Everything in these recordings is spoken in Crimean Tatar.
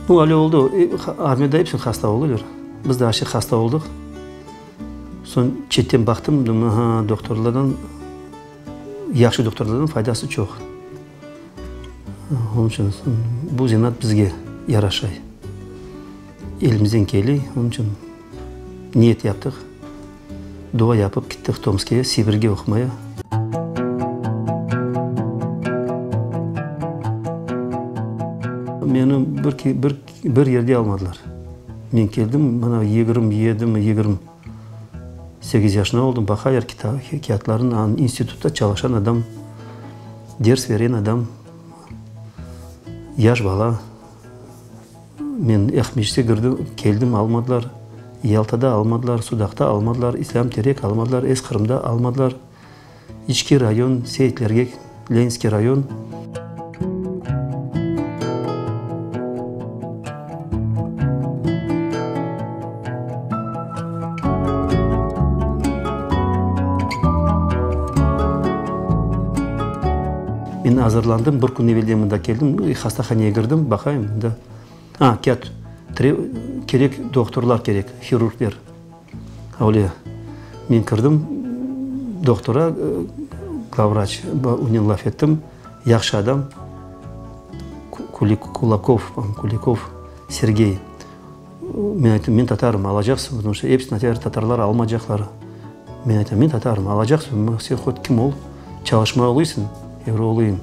Bu öyle oldı. Armiyada episi hasta oluyorlar. Biz de aşı hasta oldıq. Soñ çetten baqtım, dedim, aha, doktorlardan, yahşı doktorlardan faydası çoq. Onıñ içün bu zenaat bizge yaraşay. Elimizden kele, onıñ içün niyet yaptıq, dua yapıp kettik Tomskige, Sibirge oqumaya. Meni bir, bir, bir yerge almadılar. Men keldim, mına 27-mi, 28 yaşında oldım, baqaylar kâğıtlarını, institutta çalışan adam, ders veren adam, yaş bala. Men Aqmescitke kirdim, keldim, almadılar. Yaltada almadılar, Sudaqta almadılar, İslâm Terek almadılar, Es Qırımda almadılar. İçki rayon, Seyitlerge, Leninskiy rayon. Men azırlandım, bir kün evelden mında keldim, hastahanege kirdim, baqayım, mında, a, kât, kerek doktorlar kerek, hirurgler. Öyle men kirdim doktora, glavvraç, onen laf ettim, yahşı adam, Kulakov, Kulikov Sergey. Men ayttım, men tatarım, alacaqsıñ, потому что episini aytalar, tatarlar almacaqlar. Men aytam, men tatarım, alacaqsıñ, sen hot kim ol, çalışmay oluysıñ, evre olayım.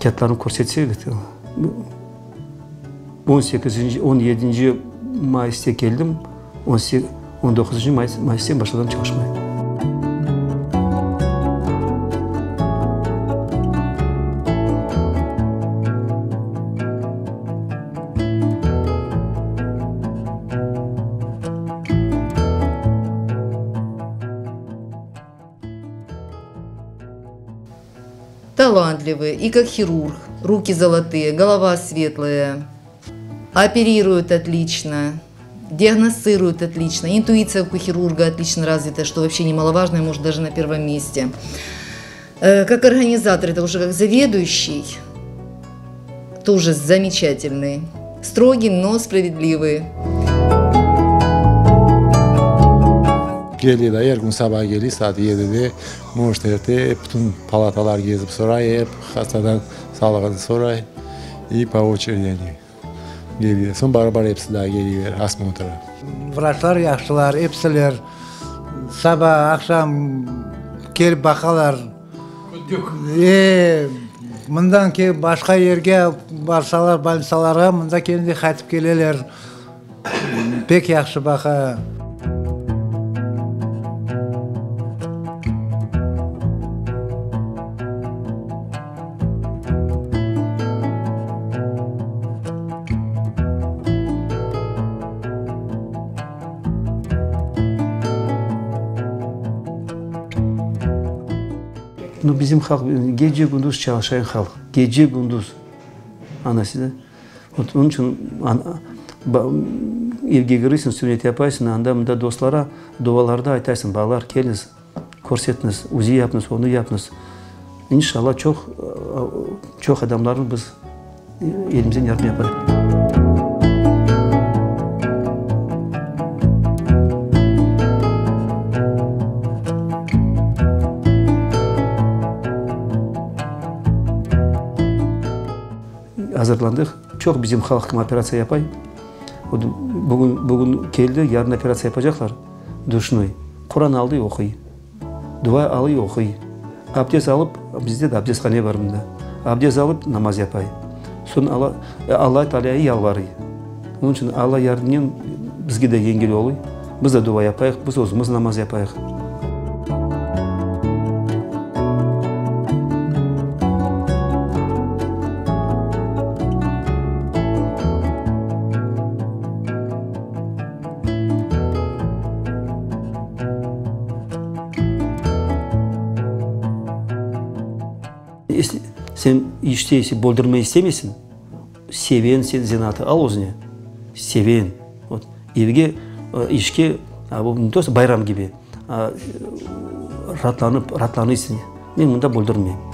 Kâğıtlarını körsetse, on sekizinci, on yedinci mayısta keldim, on doquzıncı mayısta başladım çalışmaya. Талантливый и как хирург, руки золотые, голова светлая, оперирует отлично, диагностирует отлично, интуиция у хирурга отлично развита, что вообще немаловажно и может даже на первом месте. Э, как организатор, это уже как заведующий, тоже замечательный. Строгий, но справедливый. Geliyorlar, er kün saba geliy, saat yedide, может, erte, bütün palatalar gezip soray, ep hastadan sağlığını soray, i po oçeredi oni geliy. Soñ bara-bara episi daa geliyler osmotra. Vraçlar yahşılar, episiler saba, aqşam kelip baqalar. E, mından kelip başqa yerge barsalar, bolnitsalarğa, mında kelgende qaytıp keleler. Pek yahşı baqa. Nu, bizim halq gece-kündüz çalışayan halq, gece-kündüz, ana size. Vot, onıñ içün evge kiresiñ, sünet yapaysıñ, anda mında dostlara dualarda aytaysıñ, balalar, keliñiz, körsetiñiz, uzi yapıñız, onı yapıñız. İnşallah, çoq, çoq adamlarnı biz elimizden yardım yaparıq. Azırlandıq. Çoq bizim halq kim operatsiya yapay. Bugün, bugün keldi, yarın operatsiya yapacaqlar. Duşnoy. Quran aldı, oquy. Dua alıy, oquy. Abdest alıp, bizde de abdesthane bar mında. Abdest alıp, namaz yapay. Soñ Alla, Alla Taalâya yalvarıy. Onıñ içün Alla yardımınen bizge de yengil oluy. Biz de dua yapayıq, biz özümiz namaz yapayıq. Sen işte ise böldürmey istemeysiñ, seven sen zenaatı al özüne, seven. Vot, evge, işke, bu ne to, bayram kibi, raatlanıp, raatlanıysıñ. Men mında böldürmeyim.